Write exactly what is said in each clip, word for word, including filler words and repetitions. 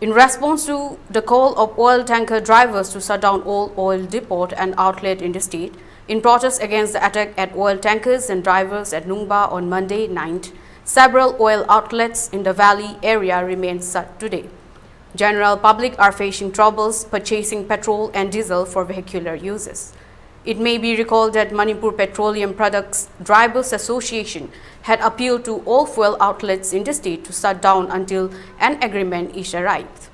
In response to the call of oil tanker drivers to shut down all oil depot and outlet in the state, in protest against the attack at oil tankers and drivers at Nungba on Monday night, several oil outlets in the valley area remain shut today. General public are facing troubles purchasing petrol and diesel for vehicular uses. It may be recalled that Manipur Petroleum Products Drivers Association had appealed to all fuel outlets in the state to shut down until an agreement is arrived.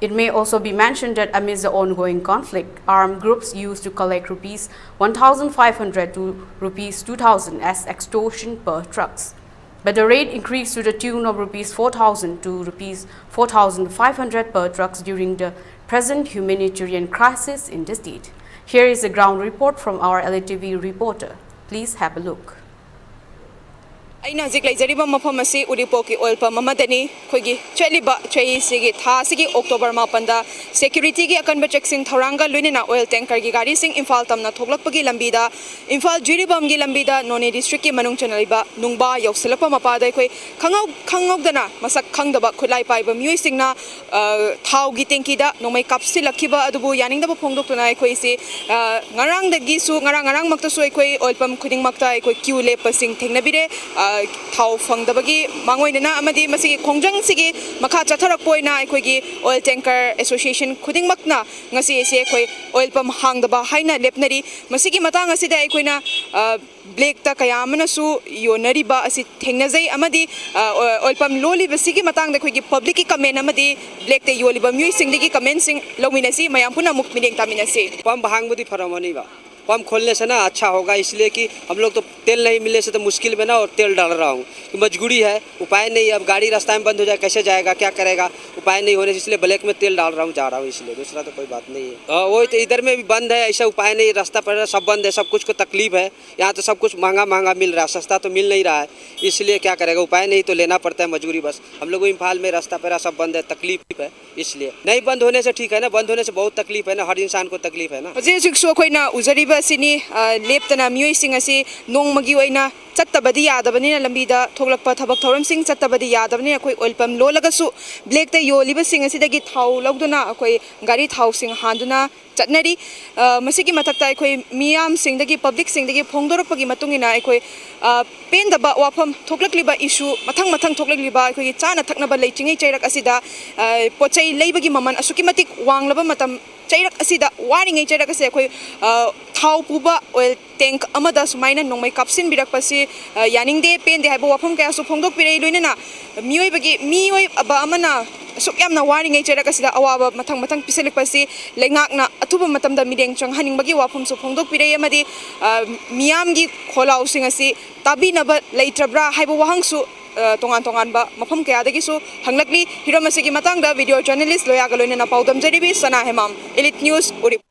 It may also be mentioned that amidst the ongoing conflict, armed groups used to collect rupees one thousand five hundred to rupees two thousand as extortion per trucks. But the rate increased to the tune of rupees four thousand to rupees four thousand five hundred per trucks during the present humanitarian crisis in the state. Here is a ground report from our L A T V reporter. Please have a look. ꯑꯩꯅ ꯍꯧꯖꯤꯛ ꯂꯩꯖꯔꯤꯕ ꯃꯐꯝ ꯑꯁꯤ ꯎꯔꯤꯄꯣꯛꯀꯤ oil pump ꯑꯃꯗꯅꯤ꯫ ꯑꯩꯈꯣꯏꯒꯤ ꯆꯠꯂꯤꯕ ꯆꯍꯤꯁꯤꯒꯤ ꯊꯥ ꯑꯁꯤꯒꯤ October ꯃꯥꯄꯟꯗ ꯁꯦꯀ꯭ꯌꯨꯔꯤꯇꯤꯒꯤ ꯑꯀꯟꯕ ꯆꯦꯛꯁꯤꯟ ꯊꯧꯔꯥꯡꯒ ꯂꯣꯏꯅꯅ ꯑꯣꯏꯜ ꯇꯦꯡꯀꯔꯒꯤ ꯒꯥꯔꯤꯁꯤꯡ ꯏꯝꯐꯥꯜ ꯇꯝꯅ ꯊꯣꯛꯂꯛꯄꯒꯤ ꯂꯝꯕꯤꯗ ꯏꯝꯐꯥꯜ ꯖꯤꯔꯤꯕꯥꯝꯒꯤ ꯂꯝꯕꯤꯗ ꯅꯣꯅꯦ ꯗꯤꯁꯇ꯭ꯔꯤꯛꯀꯤ ꯃꯅꯨꯡ ꯆꯟꯅꯔꯤꯕ ꯅꯨꯡꯕꯥ ꯌꯧꯁꯤꯜꯂꯛꯄ ꯃꯄꯥꯗ ꯑꯩꯈꯣꯏ ꯈꯪꯍꯧ-, ꯈꯪꯍꯧꯗꯅ ꯃꯁꯛ ꯈꯪꯗꯕ ꯈꯨꯠꯂꯥꯏ ꯄꯥꯏꯕ ꯃꯤꯑꯣꯏꯁꯤꯡꯅ, ꯑ, ꯊꯥꯎꯒꯤ ꯇꯦꯡꯀꯤꯗ ꯅꯣꯡꯃꯩ ꯀꯥꯞꯁꯤꯜꯂꯛꯈꯤꯕ ꯑꯗꯨꯕꯨ ꯌꯥꯅꯤꯡꯗꯕ ꯐꯣꯡꯗꯣꯛꯇꯨꯅ ꯑꯩꯈꯣꯏꯁꯤ, ꯑ, ꯉꯔꯥꯡꯗꯒꯤꯁꯨ, ꯉꯔꯥꯡ, ꯉꯔꯥꯡꯃꯛꯇꯁꯨ ꯑꯩꯈꯣꯏ ꯑꯣꯏꯜ ꯄꯝ ꯈꯨꯗꯤꯡꯃꯛꯇ ꯑꯩꯈꯣꯏ ꯀ꯭ꯌꯨ ꯂꯦꯞꯄꯁꯤꯡ ꯊꯦꯡꯅꯕꯤꯔꯦ꯫ ꯑ, ꯊꯥꯎ ꯐꯪꯗꯕꯒꯤ ꯃꯥꯡꯑꯣꯏꯅꯅ ꯑꯃꯗꯤ ꯃꯁꯤꯒꯤ ꯈꯣꯡꯖꯪꯁꯤꯒꯤ ꯃꯈꯥ ꯆꯠꯊꯔꯛꯄ ꯑꯣꯏꯅ ꯑꯩꯈꯣꯏꯒꯤ ꯑꯣꯏꯜ ꯇꯦꯡꯀꯔ ꯑꯦꯁꯣꯁꯤꯌꯦꯁꯟ ꯈꯨꯗꯤꯡꯃꯛꯅ ꯉꯁꯤ ꯑꯁꯤ ꯑꯩꯈꯣꯏ ꯑꯣꯏꯜ ꯄꯝ ꯍꯥꯡꯗꯕ ꯍꯥꯏꯅ ꯂꯦꯞꯅꯔꯤ꯫ ꯃꯁꯤꯒꯤ ꯃꯇꯥꯡ ꯑꯁꯤꯗ ꯑꯩꯈꯣꯏꯅ, ꯑ, ꯕ꯭ꯂꯦꯛꯇ ꯀꯌꯥ ꯑꯃꯅꯁꯨ ꯌꯣꯟꯅꯔꯤꯕ ꯑꯁꯤ ꯊꯦꯡꯅꯖꯩ, ꯑꯃꯗꯤ, ꯑ, ꯑꯣꯏꯜ ꯄꯝ ꯂꯣꯜꯂꯤꯕꯁꯤꯒꯤ ꯃꯇꯥꯡꯗ ꯑꯩꯈꯣꯏꯒꯤ ꯄꯕ꯭ꯂꯤꯛꯀꯤ ꯀꯃꯦꯟ ꯑꯃꯗꯤ ꯕ꯭ꯂꯦꯛꯇ ꯌꯣꯜꯂꯤꯕ ꯃꯤꯑꯣꯏꯁꯤꯡꯗꯒꯤ ꯀꯃꯦꯟꯁꯤꯡ ꯂꯧꯃꯤꯟꯅꯁꯤ꯫ ꯃꯌꯥꯝ ꯄꯨꯟꯅ ꯑꯃꯨꯛ ꯃꯤꯠꯌꯦꯡ ꯇꯥꯃꯤꯟꯅꯁꯤ꯫ ꯄꯝ ꯍꯥꯡꯕꯗꯤ ꯐꯔꯝꯃꯅꯤꯕ꯫ पंप खोलने से ना अच्छा होगा, इसलिए कि हम लोग तो तेल नहीं मिलने से तो मुश्किल में ना, और तेल डाल रहा हूँ, मजबूरी है, उपाय नहीं। अब गाड़ी रास्ता में बंद हो जाए, कैसे जाएगा, क्या करेगा? उपाय नहीं होने से इसलिए ब्लैक में तेल डाल रहा हूँ, जा रहा हूँ, इसलिए, दूसरा तो कोई बात नहीं है। अ, वही तो, इधर में भी बंद है, ऐसा उपाय नहीं, रास्ता पर सब बंद है, सब कुछ को तकलीफ है। यहाँ तो सब कुछ महंगा महंगा मिल रहा है, सस्ता तो मिल नहीं रहा है, इसलिए क्या करेगा, उपाय नहीं तो लेना पड़ता है, मजबूरी बस। हम लोग को इम्फाल में रास्ता पैरा सब बंद है, तकलीफ है, इसलिए। नहीं, बंद होने से ठीक है ना, बंद होने से बहुत तकलीफ है ना, हर इंसान को तकलीफ है ना। ꯍꯧꯖꯤꯛ ꯍꯧꯖꯤꯛꯁꯨ ꯑꯩꯈꯣꯏꯅ ꯎꯖꯔꯤꯕ ꯑꯁꯤꯅꯤ꯫ ꯑ, ꯂꯦꯞꯇꯅ ꯃꯤꯑꯣꯏꯁꯤꯡ ꯑꯁꯤ ꯅꯣꯡꯃꯒꯤ ꯑꯣꯏꯅ ꯆꯠꯇꯕꯗꯤ ꯌꯥꯗꯕꯅꯤꯅ, ꯂꯝꯕꯤꯗ ꯊꯣꯛꯂꯛꯄ ꯊꯕꯛ ꯊꯧꯔꯝꯁꯤꯡ ꯆꯠꯇꯕꯗꯤ ꯌꯥꯗꯕꯅꯤꯅ, ꯑꯩꯈꯣꯏ oil pump ꯂꯣꯜꯂꯒꯁꯨ blackꯇ ꯌꯣꯜꯂꯤꯕꯁꯤꯡ ꯑꯁꯤꯗꯒꯤ ꯊꯥꯎ ꯂꯧꯗꯨꯅ ꯑꯩꯈꯣꯏ ꯒꯥꯔꯤ ꯊꯥꯎꯁꯤꯡ ꯍꯥꯟꯗꯨꯅ ꯆꯠꯅꯔꯤ꯫ ꯑ, ꯃꯁꯤꯒꯤ ꯃꯊꯛꯇ ꯑꯩꯈꯣꯏ ꯃꯤꯌꯥꯝꯁꯤꯡꯗꯒꯤ, publicꯁꯤꯡꯗꯒꯤ ꯐꯣꯡꯗꯣꯔꯛꯄꯒꯤ ꯃꯇꯨꯡ ꯏꯟꯅ ꯑꯩꯈꯣꯏ, ꯑ, ꯄꯦꯟꯗꯕ ꯋꯥꯐꯝ ꯊꯣꯛꯂꯛꯂꯤꯕ issue, ꯃꯊꯪ ꯃꯊꯪ ꯊꯣꯛꯂꯛꯂꯤꯕ ꯑꯩꯈꯣꯏꯒꯤ ꯆꯥꯅ ꯊꯛꯅꯕ ꯂꯩꯆꯤꯡꯉꯩ ꯆꯩꯔꯛ ꯑꯁꯤꯗ, ꯑ, ꯄꯣꯠ ꯆꯩ ꯂꯩꯕꯒꯤ ꯃꯃꯜ ꯑꯁꯨꯛꯀꯤ ꯃꯇꯤꯛ ꯋꯥꯡꯂꯕ ꯃꯇꯝ, ꯆꯩꯔꯛ ꯑꯁꯤꯗ, ꯋꯥꯔꯤꯉꯩ ꯆꯩꯔꯛ ꯑꯁꯤ ꯑꯩꯈꯣꯏ, ꯑ, ꯊꯥꯎ ꯄꯨꯕ oil tank ꯑꯃꯗ ꯁꯨꯃꯥꯏꯅ ꯅꯣꯡꯃꯩ ꯀꯥꯞꯁꯤꯟꯕꯤꯔꯛꯄꯁꯤ, ꯑ, ꯌꯥꯅꯤꯡꯗꯦ, ꯄꯦꯟꯗꯦ ꯍꯥꯏꯕ ꯋꯥꯐꯝ ꯀꯌꯥꯁꯨ ꯐꯣꯡꯗꯣꯛꯄꯤꯔꯛꯏ꯫ ꯂꯣꯏꯅꯅ ꯃꯤꯑꯣꯏꯕꯒꯤ, ꯃꯤꯑꯣꯏꯕ ꯑꯃꯅ ꯑꯁꯨꯛ ꯌꯥꯝꯅ ꯋꯥꯔꯤꯉꯩ ꯆꯩꯔꯛ ꯑꯁꯤꯗ ꯑꯋꯥꯕ ꯃꯊꯪ ꯃꯊꯪ ꯄꯤꯁꯤꯜꯂꯛꯄꯁꯤ ꯂꯩꯉꯥꯛꯅ ꯑꯊꯨꯕ ꯃꯇꯝꯗ ꯃꯤꯠꯌꯦꯡ ꯆꯪꯍꯟꯅꯤꯡꯕꯒꯤ ꯋꯥꯐꯝꯁꯨ ꯐꯣꯡꯗꯣꯛꯄꯤꯔꯛꯏ꯫ ꯑꯃꯗꯤ, ꯑ, ꯃꯤꯌꯥꯝꯒꯤ ꯈꯣꯜꯂꯥꯎꯁꯤꯡ ꯑꯁꯤ ꯇꯥꯕꯤꯅꯕ ꯂꯩꯇ꯭ꯔꯕ꯭ꯔꯥ ꯍꯥꯏꯕ ꯋꯥꯍꯪꯁꯨ, ꯑ, ꯇꯣꯉꯥꯟ ꯇꯣꯉꯥꯟꯕ ꯃꯐꯝ ꯀꯌꯥꯗꯒꯤꯁꯨ ꯍꯪꯂꯛꯂꯤ꯫ ꯍꯤꯔꯝ ꯑꯁꯤꯒꯤ ꯃꯇꯥꯡꯗ video journalist ꯂꯣꯌꯥꯒ ꯂꯣꯏꯅꯅ ꯄꯥꯎꯗꯝꯖꯔꯤꯕꯤ ꯁꯅꯥ ꯍꯦꯃꯥꯝ, Elite News, ꯎꯔꯤꯄꯣꯛ꯫